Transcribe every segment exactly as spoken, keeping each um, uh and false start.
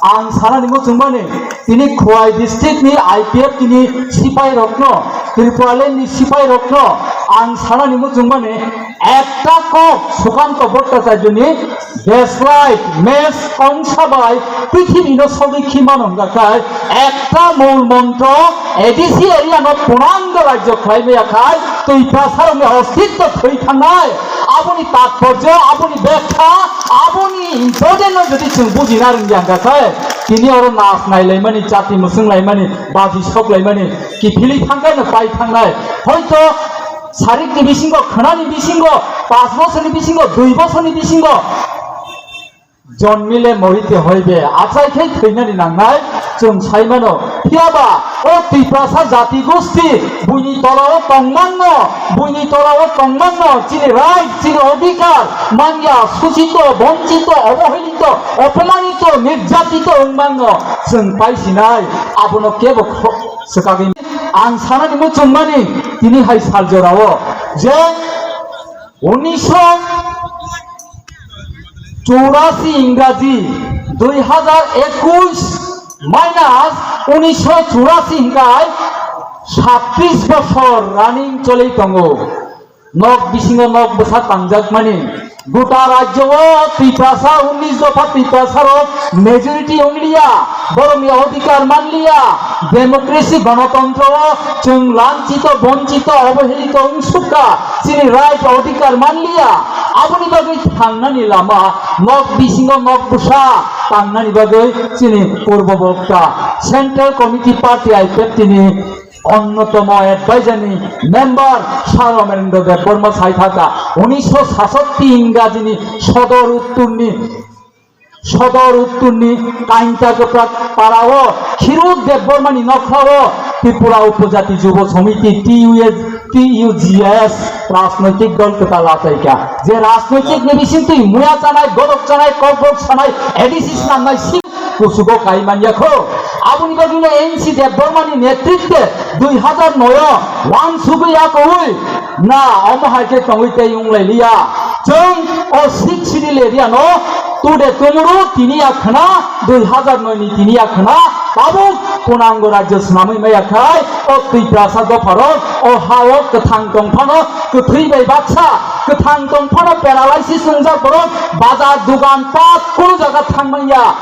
Ang sanani muchungmani, tini Khowai district ni I P F T ni sipai rokno, Tripura land ni sipai rokno ang sanani muchungmani, ekta kok Sukanto Bhattacharya ni Deslai mes kongsa bai prithibi no sogwi khimano hwnga khai ekta mul montro A D C area no punango rajyo khlai maya khai twi prasarok ni ostitto thwi thangnai. Aboni tatporjo, aboni bekha, aboni important no jodi chwng bujina rwngya hwnga khai tini oro nas nailaimani, chati mwswng laimani, baji sok laimani kiphilwi thangkha no pai thangnai. Hoito sarik ni bisingo, khwnani bisingo, panch bosorni bisingo, dui bosorni bisingo, jonmile morite hoibe, achai khe thwinani nangnai, chwng sai mano. Phiyaba o Tiprasa jati gosti buini tola o tongmangno, buini tola o tongmangno, chini right, chini odhikar manya, suchito, bonchito, obohelito, opomanito, nirjatito wngmangno chwng paisinai, abono kebo kho-, swkagwi. Ang sanani muchungmani tini hai sal jorao je unisho churasi Ingraji, dui hazar ekush minus unisho churasi hingkai sabbis bosor running choli tongo. Nok bisingo nok bwsa tangjakmani. Gota rajyo o Tiprasa, unis dopha Tiprasa rok majority wngliya, borokni odhikar manliya, democracy, gonotontro o chwng lanchito, bonchito, obohelito wngsukha, chini right odhikar manliya, aboni bagwi thangnani lama nok bisingo nok bwsa tangnani bagwi chini purbo bokta Central Committee Party I P F T ni onnotomo advisor ni member Sir Amarendra Debbarma sai thaka, unisho sasatti Ingrajini Sodor Uttorni, Sodor Uttorni Kainta Goprak parao Khirut Debbarmani nokhrao Tripura Upojati Jubo Samiti, T U S, T U G S rajnoitik dol kwtal achaikha. Je rajnoitik ni bisingtwi muya chanai, godok chanai, kokborok sanai, A D C snamnai, si kuchugo kai manya kho. Aboni bagwino N C Debbarmani netritwe dui hazar noi o wansugwi yakowi na omo hai khe tongwi tei wng lai liya. Chwng o Sixth Schedule area no tude tumuru tini ya khna dui hazar noi ni tini ya khna tabuk punango rajyo swnamwi maya khai o Tiprasa dopharok o ha o kwthang tong phano kwthwi bai baksa, kwthang tong phano paralysis wngjak borok bazar dogan pat kunu jaga thang manya.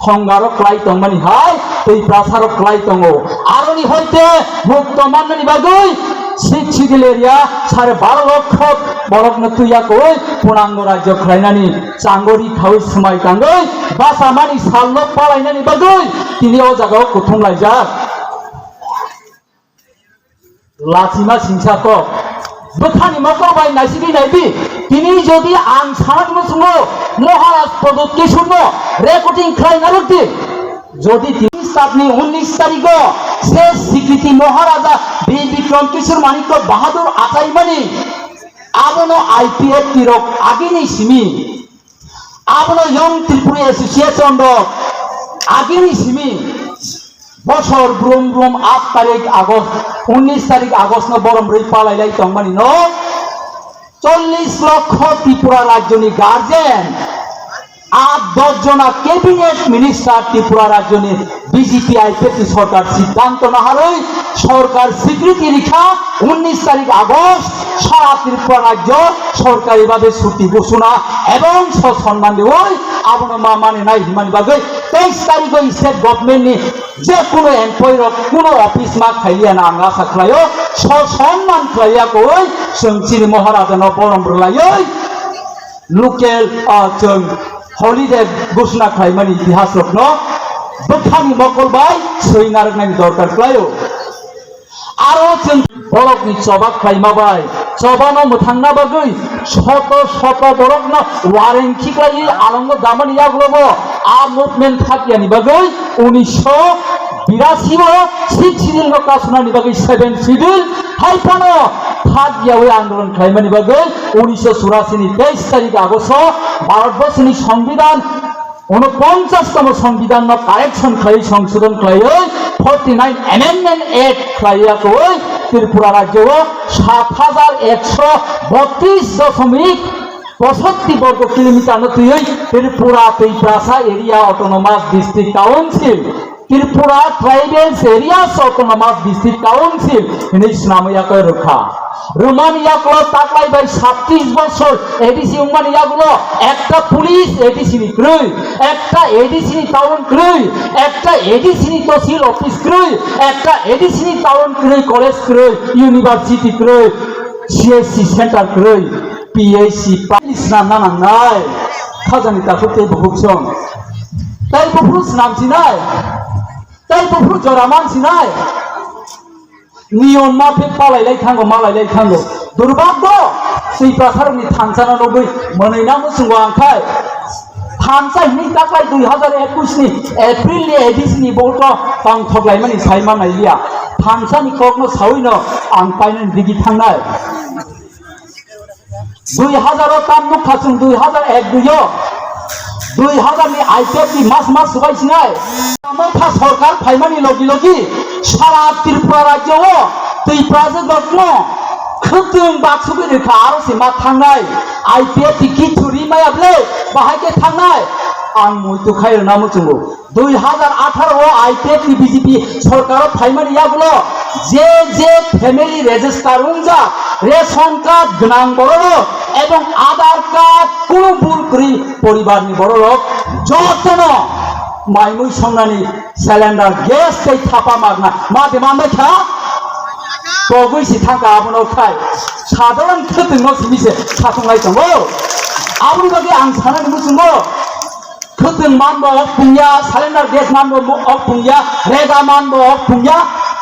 Khongarok klai tongmani hai tei prasarok klai tongo. Aroni hoite mukto mannani bagwi Sixth Schedule area sare baro lokho borokno tuya koi punango rajyo khlainani changori khawi swmai tangwi basamani salno palainani bagwi tini o jagao kuthum laijak. Lachima singsa kok. Bwkhani mokol bai naisidi naibi. Tini jodi ang sanani muchungo Maharaj Pradyot Kishorno recording khlai narwkdi. Jodi tini sapni unnish tarigo se Sikriti Maharaja Bir Bikram Kishore Manikya Bahadur achaimani abono I P F T rok agini simi. Abono Young Tripuri Association rok agini simi bosor brum brum aat tarik August, unnish tarik August no borom rwi palai lai tongmani no chollish lokho Tripura rajyoni guardian, aat dosh jona cabinet minister Tripura rajyoni B J P I P F T sorkar siddhanto naharwi sorkar sikriti rikha unnish tarik August sara Tripura rajyo sorkari bhabe chuti ghosona ebong so sonman deoi abono ma mane nai himani bagwi teis tarikgo state government ni je kuno employee rok kuno office ma khailiya na ang asa khlaio so sonman khlaiya koi chwng chini Maharaja no borom rwlaioi local, ah, chwng holiday ghosona khlaimani itihas rokno bwkhani mokol bai swi narwknani dorkar khlaio. Aro chwng borokni choba khlaima bai chobano mwthangna bagwi soto soto borokno wareng khiklaiwi alongo damani yagulobo a movement khakyani bagwi unisho birasi o sixth schedule no kasunani bagwi seventh schedule hai phano khakyawi andolon khlaimani bagwi unisho churasi ni teis tarik August o Bharat Borso ni Songbidan unoponchas tomo Songbidan no correction khlaiwi songsodon khlaiwi forty nine Amendment Act khlaiya koi Tripura rajyo o sat hajar ekso botris dosomik Posotti borgo kilometer no twiwi Tripura Twiprasa Area Autonomous District Council, Tripura Tribals Areas Autonomous District Council hinwi swnamwi yakwi rwkha. Rwmani yagulo taklai bai sabtis bosor A D C wngmani yagulo ekta police A D C ni kwrwi, ekta A D C ni town kwrwi, ekta A D C ni tosil office kwrwi, ekta A D C ni town kwrwi, college kwrwi, university kwrwi, C S C center kwrwi, P H C pa-, swnamna nangnai. Khajani takhuk tei bukhuk song. Tai buphuru swnam sinai. Tai buphuru jora man sinai. Niyom maphe palai lai thango, malai lai thango. Durbagdo, Twiprasarokni thansa no nugwi mwnwi na muchungo ang khai. Thansa hinwi taklai dui hazar ekush ni April ni A D C ni vote o tongthok laimani sai manai liya. Thansa ni kok no sawi no ang painani digi thangnai. Dui hazar o tam nukha chwng dui hazar ek dui o. Dui hazar ni I P F ni mas mas subai sinai. Motha sorkar phaimani logi logi sara Tripura rajyo o Twiprajwk rokno khwtwng baksugwi rwkha aro se ma thangnai. I P F ni kichu ri maya ble bahai khe thangnai. Ang muitu khai rwna muchungo. Dui hazar atharo o I P F ni B J P sorkaro phaimani yagulo je je family register wngjak, ration card gwnang bororok ebong Aadhaar card kuno bul kwrwi poribarni bororok jotono maimui songnani cylinder gas tei thapa magna ma de manbai kha. Togwi si thangkha abono khai sadharan khwtwngno simi se sathunglai tongo. Aboni bagwi ang sanani muchungo. Khwtwng manbo ok pungya, cylinder gas manbo mo-, ok pungya, rega manbo ok pungya,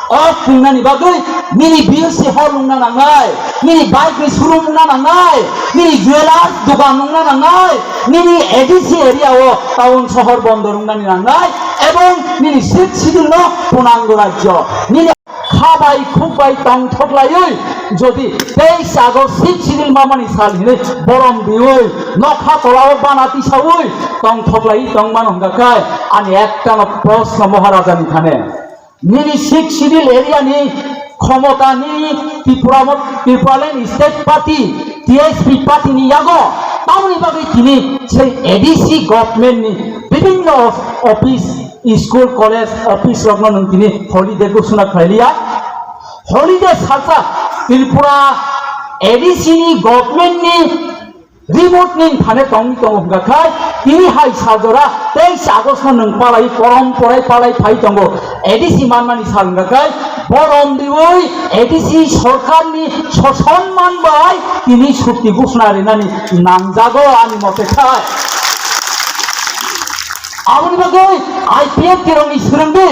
ok pungnani bagwi nini B S C hall wngna nangnai, nini bike ni showroom wngna nangnai, nini jewellers dogan wngna nangnai, nini A D C area o town sohor bondor wngnani nangnai, ebong nini sixth schedule no punango rajyo, nini kha bai khuk bai tongthok laiwi, jodi teis August sixth schedule mamani sal hinwi borom riwi, nokha tolao bana tisawi tongthok laiwi tongmano hwnkha khe ani ektano proshno Maharajani thane. Nini sixth schedule area ni khomota ni Tripura mo-, Tipraland State Party, T S P party ni yago tamoni bagwi tini sei A D C government ni bibinno office, school, college, office rokno nwng tini holiday ghosona khlai liya. Holiday salsa Tripura A D C ni government ni remote ni thane tongwi tongo hwnkha khai tini hai saljora teis August no nwng palai porom porai palai phai tongo A D C manmani sal hwnkha khai borom riwi A D C sorkar ni soson man bai tini sukti ghosona rinani nangjago ani mote khai. Aboni bagwi I P F T rokni swrwngdi,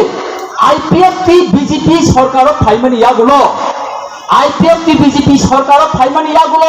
I P F T B J P sorkaro phaimani yagulo, I P F T B J P sorkaro phaimani yagulo